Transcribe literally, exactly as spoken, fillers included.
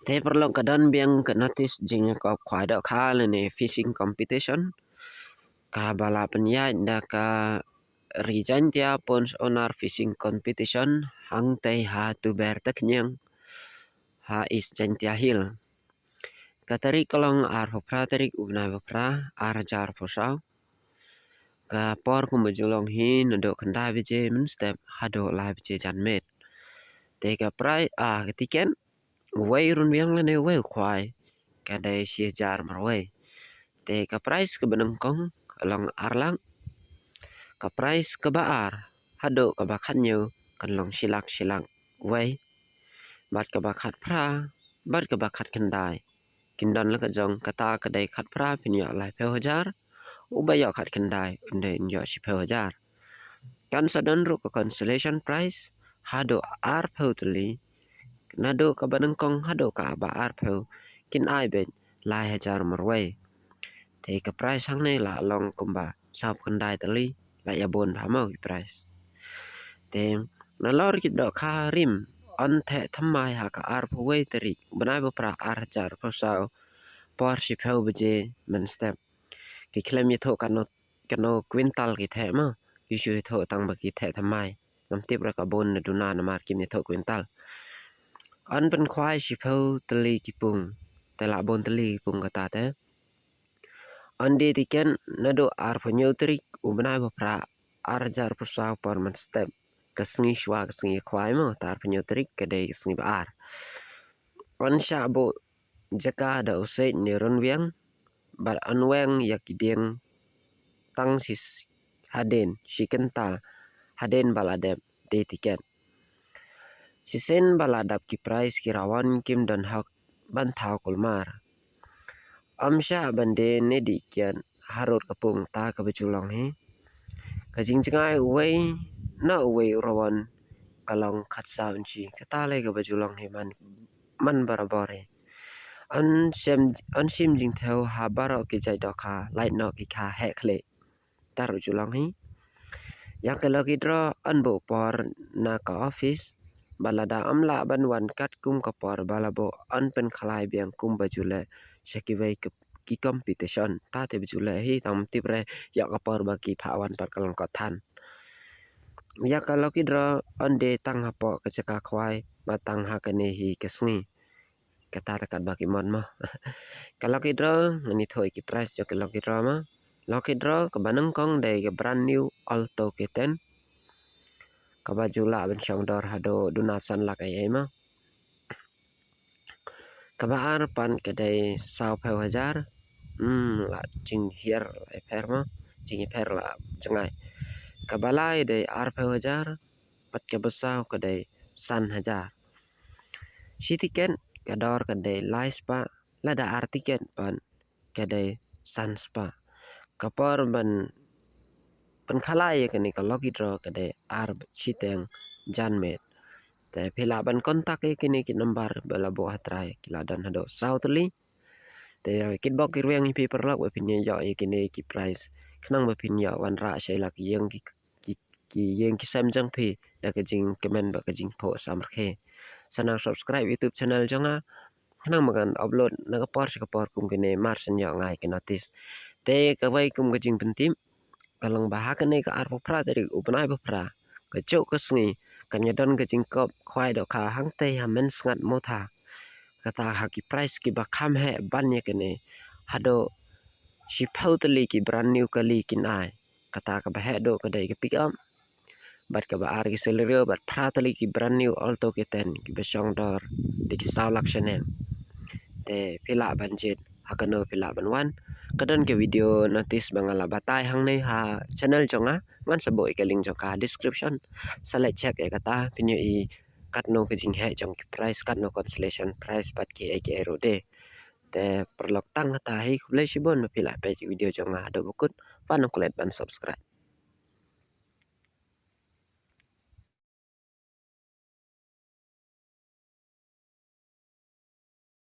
Te paralok, ka don biang ka notice jingïakop khwai dohkha lane fishing competition kaba la pynïaid da ka Ri Jaintia Ponds Owner Fishing Competition hangtei ha Tuber Takniang ha East Jaintia Hills. Ka tarik ka long arphew phra tarik u bnai ba phra, ar hajar arphew saw. Ka por kumba ju long hi naduh khyndai baje mynstep haduh lai baje janmiet. Te ka prize, ah, ka tiket, uwei u runwiang lane uwei u khwai, ka dei shi hajar marwei. Te ka prize kaba nyngkong ka long ar lak. Ka prize kaba ar haduh kaba khathynñiew kan long shi lak, shi lak wei. Bad kaba khatphra bad kaba khatkhyndai kin don la ka jong, kata ka dei khatphra phin ïoh laiphew hajar, uba ïoh khatkhyndai un dei un ïoh shiphew hajar. Kan sa don ruh ka consolation prize haduh arphew tylli, naduh kaba nyngkong haduh kaba arphew kin ai beit lai hajar marwei. Te ka prize hangne la long kumba sawphew khyndai tylli, la ïa bun bha mo ki prize. Te nalor ki dohkha rim yn theh thymmai ha ka arphew wei tarik bnai ba phra, ar hajar arphew saw, por shiphew baje mynstep. Ki khlem ïathuh katno, katno kwintal ki theh mo, ki shu ïathuh tang ba ki theh thymmai. Ngam tip re ka bun ne duna namar kim ïathuh kwintal. Yn pynkhwai shiphew tylli ki pung, te la bun tylli ki pung kata te. Yn die tiket naduh arphew hynñiew tarik u bnai ba phra, ar hajar arphew saw, por mynstep. Ka sngi shuwa ka sngi khwai mo, ta arphew hynñiew tarik ka dei ka sngi ba ar. Yn shah buh jaka da u seit ne runwiang bad yn weng ïa ki dieng tang shi s-, hadien, shi kynta hadien ba la dep die tiket. Shisien ba la dap ki prize, ki rawon kim don hok ban thaw kulmar. Ym shah ban die ne dih kiad harud ka pung ta kaba ju long hi. Ka jingjngai uwei na uwei u rawon ka long khatsaw inshi. Kata lei kaba ju long hi man, man barabor hi. Yn shim, yn shim jingthew ha baroh ki jait dohkha, lait noh ki kha heh khlieh. Tar u ju long hi. Ïa ka lucky draw yn buh por na ka office, bad lada ym lah ban wan katkum ka por ba la buh, yn pynkhlaiñ biang kumba ju leh sha kiwei ki, ki competition. Ta te ba ju leh hi, tang ym tip re ïa ka por ba ki phah wan pat ka long ka than. Ïa ka lucky draw yn die tang hapoh ka jaka khwai, bad tang ha kane hi ka sngi. Kata te katba ki mon mo. Ka lucky draw, ngan ïathuh ïa ki prize jong ka lucky draw mo. Lucky draw kaba nyngkong dei ka brand new Alto K ten, kaba ju lah ban shong dor haduh duna san lak ei ei mo. Kaba ar pat ka dei sawphew hajar. Hmm, la jinghiar la ïapher mo, jingïapher la jngai. Kaba lai dei arphew hajar, bad kaba saw ka dei san hajar. Shi tiket ka dor ka dei lai spah, lada ar tiket pat ka dei san spah. Ka por ban pynkhlaiñ ïa kane ka lucky draw ka dei ar shiteng janmiet. Te phi lah ban contact ïa kine ki number ba la buh ha trai, ki la don haduh saw tylli. Te ïa kit bok kit rwiang ïa phi paralok ba phin ïoh ïa kine ki prize, khnang ba phin ïoh wanrah sha la ki ïing ki, ki, ki ïing ki sem jong phi da ka jingkmen bad ka jingphoh samrkhie. Sa nang subscribe YouTube channel jong nga, khnang ba ngan upload na ka por sha ka por kum kine, mar shen ïoh nga ïa ki notice. Te kawei kum ka jingpyntip ka long ba ha kane ka arphew phra tarik u bnai ba phra, ka juh ka sngi, kan ïa don ka jingkop khwai dohkha hangtei ha Mynsngat Mawtha. Kata ha ki prize kiba kham heh ban ïa kane, haduh shiphew tylli ki brand new kali kin ai. Kata kaba heh duh ka dei ka pick up, bad kaba ar ki Celerio, bad phra tylli ki brand new Alto K ten kiba shong dor da ki saw lak shaneng. Te phi lah ban jied ha kano phi lah ban wan. Ka don ka video notice ba nga la batai hangne ha channel jong nga, ngan sa buh ïa ka link jong ka ha description. Sa leit check ïa kata, phin ïohi katno ka jingheh jong ki prize, katno consolation prize bad kiei kiei ruh de. Te paralok, tang kata hi, khublei shibun ba phi la peit ïa ka video jong nga haduh ba kut. Wat nym klet ban subscribe.